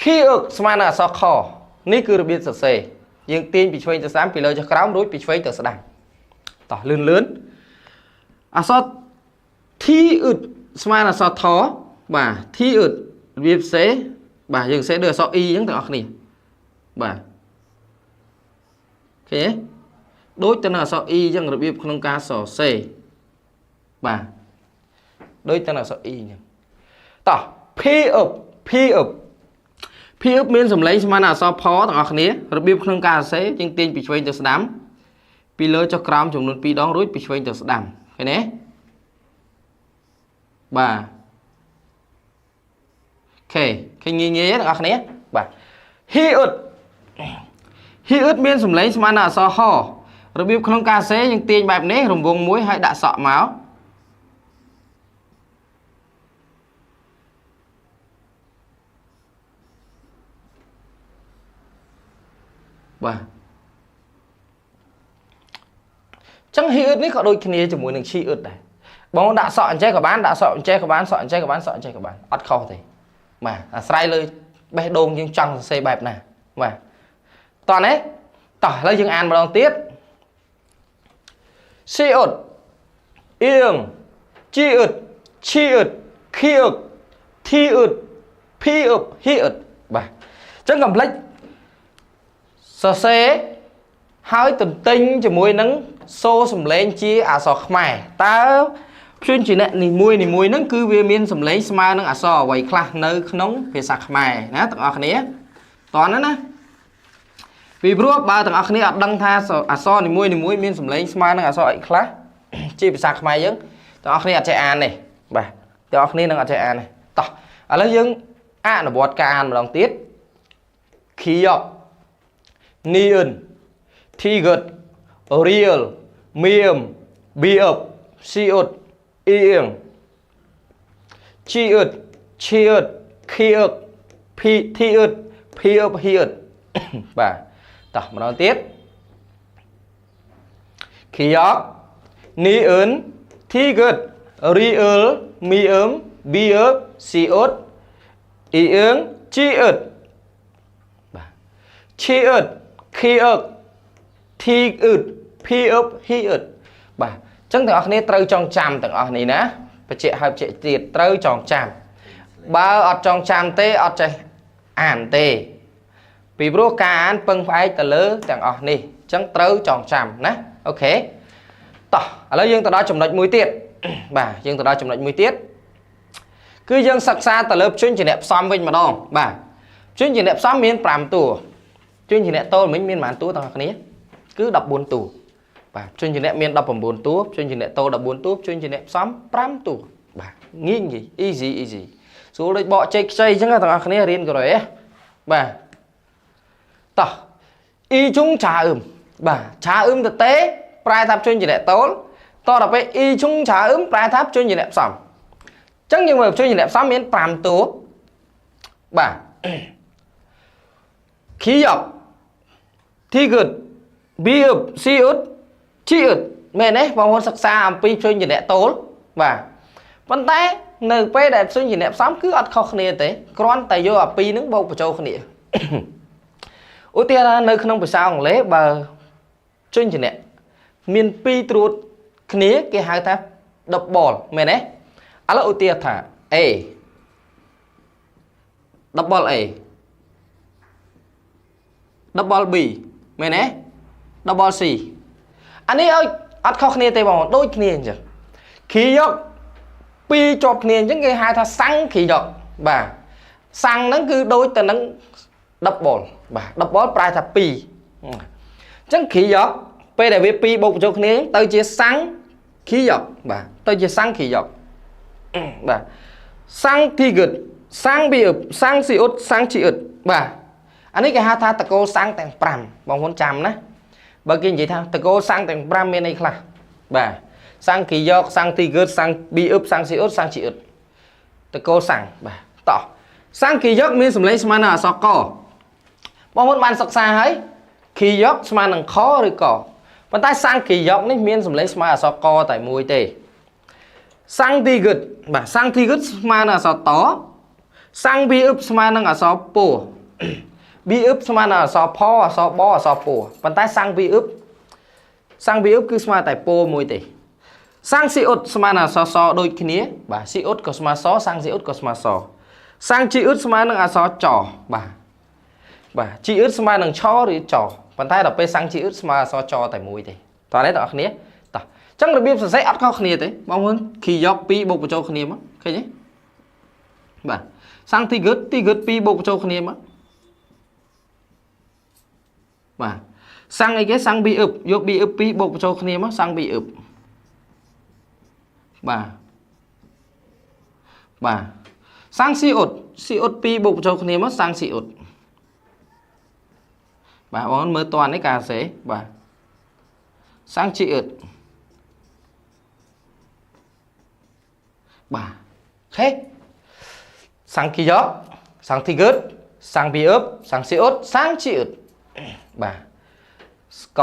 ខីអឹកស្មើនឹងអក្សរខនេះគឺរបៀបសរសេរយើងទាញពីឆ្វេងទៅស្ដាំពីលើចុះក្រោមរួចពីឆ្វេងទៅស្ដាំតោះលឿនលឿនអក្សរធីអឹតស្មើនឹងអក្សរថបាទធីអឹតរបៀបសរសេរបាទយើងសរសេរដូចអក្សរ E អញ្ចឹងទាំងអស់គ្នាបាទឃើញទេដូចទៅនឹងអក្សរ E អញ្ចឹងរបៀបក្នុងការសរសេរបាទដូចទៅនឹងអក្សរ E អញ្ចឹងតោះ P up P up P up មានសម្លេងស្មើនឹងអក្សរផទាំងអស់គ្នារបៀបក្នុងការសរសេរយើងទាញពីឆ្វេងទៅស្ដាំពីលើចុះក្រោមចំនួន2ដងរួចពីឆ្វេងទៅស្ដាំឃើញទេបាទខេឃើញងាយងាយទេទាំងអស់គ្នាបាទហ៊ីអ៊ុតហ៊ីអ៊ុតមានសម្លេងស្មើនឹងអក្សរហរបៀបក្នុងការសរសេរយើងទាញបែបនេះរង្វង់មួយហើយដាក់សក់មកបាទចឹងហ៊ីអ៊ុតនេះក៏ដូចគ្នាជាមួយនឹងឈីអ៊ុតដែរបងដាក់សក់អញ្ចេះក៏បានដាក់សក់អញ្ចេះក៏បានសក់អញ្ចេះក៏បានសក់អញ្ចេះក៏បានអត់ខុសទេបាទអាស្រ័យលើបេះដូងយើងចង់សរសេរបែបណាបាទតោះនេះតោះឥឡូវយើងអានម្ដងទៀតស៊ីអ៊ុតអៀងជីអ៊ុតឈីអ៊ុតខីអ៊ុតធីអ៊ុតភីអ៊ុតហ៊ីអ៊ុតបាទអញ្ចឹងកុំភ្លេចសរសេរហើយទន្ទិញជាមួយនឹងសូរសំឡេងជាអក្សរខ្មែរតើព្យញ្ជនៈនីមួយនីមួយហ្នឹងគឺវាមានសំឡេងស្មើនឹងអក្សរអ្វីខ្លះនៅក្នុងភាសាខ្មែរណាទាំងអស់គ្នាតោះណាណាពីព្រោះបើទាំងអស់គ្នាអត់ដឹងថាអក្សរនីមួយនីមួយមានសំឡេងស្មើនឹងអក្សរអីខ្លះជាភាសាខ្មែរយើងទាំងអស់គ្នាអត់ចេះអានទេបាទទាំងអស់គ្នានឹងអត់ចេះអានទេតោះឥឡូវយើងអនុវត្តការអានម្ដងទៀតខៀបនីអិនធីហ្គតរៀលមៀមប៊ីអឹបស៊ីអ៊ុតអ៊ីអៀងជីអ៊ុតឈីអ៊ុតខីអឹកភីធីអ៊ុតភីអឹបហ៊ីអ៊ុតបាទតោះម្ដងទៀតខៀបនីអិនធីហ្គតរីអលមីអឹមប៊ីអឹបស៊ីអ៊ុតអ៊ីអៀងជីអ៊ុតបាទឈីអ៊ុតខីអឹកធីអ៊ុតភីអឹបហ៊ីអ៊ុតបាទអញ្ចឹងទាំងអស់គ្នាត្រូវចងចាំទាំងអស់នេះណាបញ្ជាក់ហើយបញ្ជាក់ទៀតត្រូវចងចាំបើអត់ចងចាំទេអត់ចេះអានទេពីព្រោះការអានពឹងផ្អែកទៅលើទាំងអស់នេះអញ្ចឹងត្រូវចងចាំណាអូខេតោះឥឡូវយើងទៅដល់ចំណុចមួយទៀតបាទយើងទៅដល់ចំណុចមួយទៀតគឺយើងសិក្សាទៅលើព្យញ្ជនៈផ្សំវិញម្ដងបាទព្យញ្ជនៈផ្សំមាន5តួព្យញ្ជនៈតូលមិញមានប៉ុន្មានតួទាំងអស់គ្នាគឺ14តួបាទព្យញ្ជនៈមាន19តួព្យញ្ជនៈតូល14តួព្យញ្ជនៈផ្សំ5តួបាទងាយងាយ easy easy ស្រួលដូចបកចេកខ្ចីអញ្ចឹងទាំងអស់គ្នារៀនកូរ៉េបាទតោះអ៊ីជុងឆាអឹមបាទឆាអឹមតេប្រែថាព្យញ្ជនៈតូលតដល់ពេលអ៊ីជុងឆាអឹមប្រែថាព្យញ្ជនៈផ្សំអញ្ចឹងយើងមើលព្យញ្ជនៈផ្សំមាន5តួបាទខីយ៉កធីគឹតប៊ីអឹបស៊ីអ៊ុតជីអ៊ុតមែនទេបងប្អូនសិក្សាអំពីព្យញ្ជនៈតូលបាទប៉ុន្តែនៅពេលដែលព្យញ្ជនៈផ្សំគឺអត់ខុសគ្នាទេគ្រាន់តែយកអាពីរហ្នឹងបូកបញ្ចូលគ្នាឧទាហរណ៍នៅក្នុងភាសាអង់គ្លេសបើព្យញ្ជនៈមាន2ត្រួតគ្នាគេហៅថា double មែនទេឥឡូវឧទាហរណ៍ថា A double A double B មែនទេ double C អានេះឲ្យអត់ខុសគ្នាទេបងដូចគ្នាអញ្ចឹងខីយកពីរជាប់គ្នាអញ្ចឹងគេហៅថាសាំងខីយកបាទសាំងហ្នឹងគឺដូចទៅនឹង double បាទ double ប្រែថា2អញ្ចឹងខីយកពេលដែលវា2បូកបញ្ចូលគ្នាទៅជាសាំងខីយកបាទទៅជាសាំងខីយកបាទសាំងធីគឹតសាំងប៊ីអឹបសាំងស៊ីអ៊ុតសាំងជីអ៊ុតបាទអានេះគេហៅថាតកូលសាំងទាំង5បងប្អូនចាំណាបើគេនិយាយថាតកូលសាំងទាំង5មានអីខ្លះបាទសាំងគីយកសាំងទីគឹតសាំងប៊ីអឹបសាំងស៊ីអ៊ុតសាំងជីអ៊ុតតកូលសាំងបាទតោះសាំងគីយកមានសម្លេងស្មើនឹងអក្សរកបងប្អូនបានសិក្សាហើយគីយកស្មើនឹងខឬកប៉ុន្តែសាំងគីយកនេះមានសម្លេងស្មើអក្សរកតែមួយទេសាំងទីគឹតបាទសាំងទីគឹតស្មើនឹងអក្សរត សាំងប៊ីអឹបស្មើនឹងអក្សរពោប៊ីអឹបស្មើនឹងអក្សរផអក្សរបអក្សរពោប៉ុន្តែសាំងប៊ីអឹបសាំងប៊ីអឹបគឺស្មើតែពោមួយទេសាំងស៊ីអ៊ុតស្មើនឹងអក្សរសដូចគ្នាបាទស៊ីអ៊ុតក៏ស្មើសសាំងស៊ីអ៊ុតក៏ស្មើសសាំងជីអ៊ុតស្មើនឹងអក្សរចបាទបាទជីអ៊ុតស្មើនឹងឆឬចប៉ុន្តែដល់ពេលសាំងជីអ៊ុតស្មើអក្សរចតែមួយទេតោះនេះបងប្អូនគ្នាតោះអញ្ចឹងរបៀបសរសេរអត់ខុសគ្នាទេបងប្អូនគីយក2បូកបញ្ចូលគ្នាមកឃើញទេបាទសាំងទីហ្គឹតទីហ្គឹត2បូកបញ្ចូលគ្នាមកបាទសាំងអីគេសាំងប៊ីអឹបយកប៊ីអឹប2បូកបញ្ចូលគ្នាមកសាំងប៊ីអឹបបាទបាទសាំងស៊ីអ៊ុតស៊ីអ៊ុត2បូកបញ្ចូលគ្នាមកសាំងស៊ីអ៊ុតបាទបងមើលតនេះការសេបាទសាំងជីអ៊ុតបាទខេសាំងគីយកសាំងធីហ្គឹតសាំងប៊ីអឹបសាំងស៊ីអ៊ុតសាំងជីអ៊ុតបាទស្ក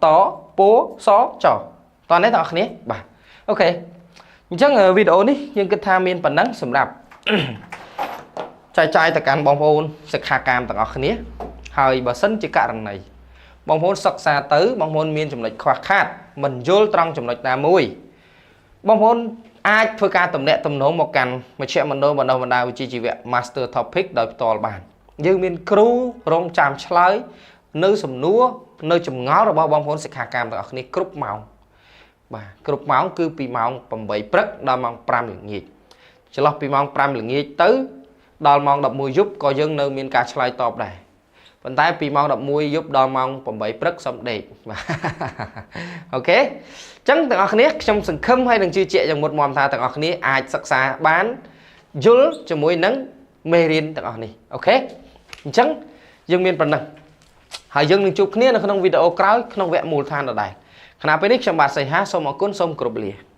តពោសចតនេះបងប្អូនគ្នាបាទអូខេអញ្ចឹងវីដេអូនេះយើងគិតថាមានប៉ុណ្ណឹងសម្រាប់ចែកចាយទៅកាន់បងប្អូនសិក្ខាកាមទាំងអស់គ្នាហើយបើសិនជាករណីបងប្អូនសិក្សាទៅបងប្អូនមានចំណុចខ្វះខាតមិនយល់ត្រង់ចំណុចណាមួយបងប្អូនអាចធ្វើការតំណាក់តំណងមកកាន់មជ្ឈមណ្ឌលបណ្ដុះបណ្ដាលវិជ្ជាជីវៈ Master Topic ដោយផ្ទាល់បានយើងមានគ្រូរងចាំឆ្លើយនៅសំណួរនៅចម្ងល់របស់បងប្អូនសិក្ខាកាមទាំងអស់គ្នាគ្រប់ម៉ោងបាទគ្រប់ម៉ោងគឺពីម៉ោង8ព្រឹកដល់ម៉ោង5ល្ងាចចន្លោះពីម៉ោង5ល្ងាចទៅដល់ម៉ោង11យប់ក៏យើងនៅមានការឆ្លើយតបដែរប៉ុន្តែពីម៉ោង11យប់ដល់ម៉ោង8ព្រឹកសូមដេកបាទអូខេអញ្ចឹងទាំងអស់គ្នាខ្ញុំសង្ឃឹមហើយនឹងជឿជាក់យ៉ាងមុតមមថាទាំងអស់គ្នាអាចសិក្សាបានយល់ជាមួយនឹងមេរៀនទាំងអស់នេះអូខេអញ្ចឹងយើងមានប៉ុណ្ណឹងហើយយើងនឹងជួបគ្នានៅក្នុងវីដេអូក្រោយក្នុងវគ្គមូលដ្ឋានដដែលខណៈពេលនេះខ្ញុំបាទសីហាសូមអរគុណសូមគោរពលា។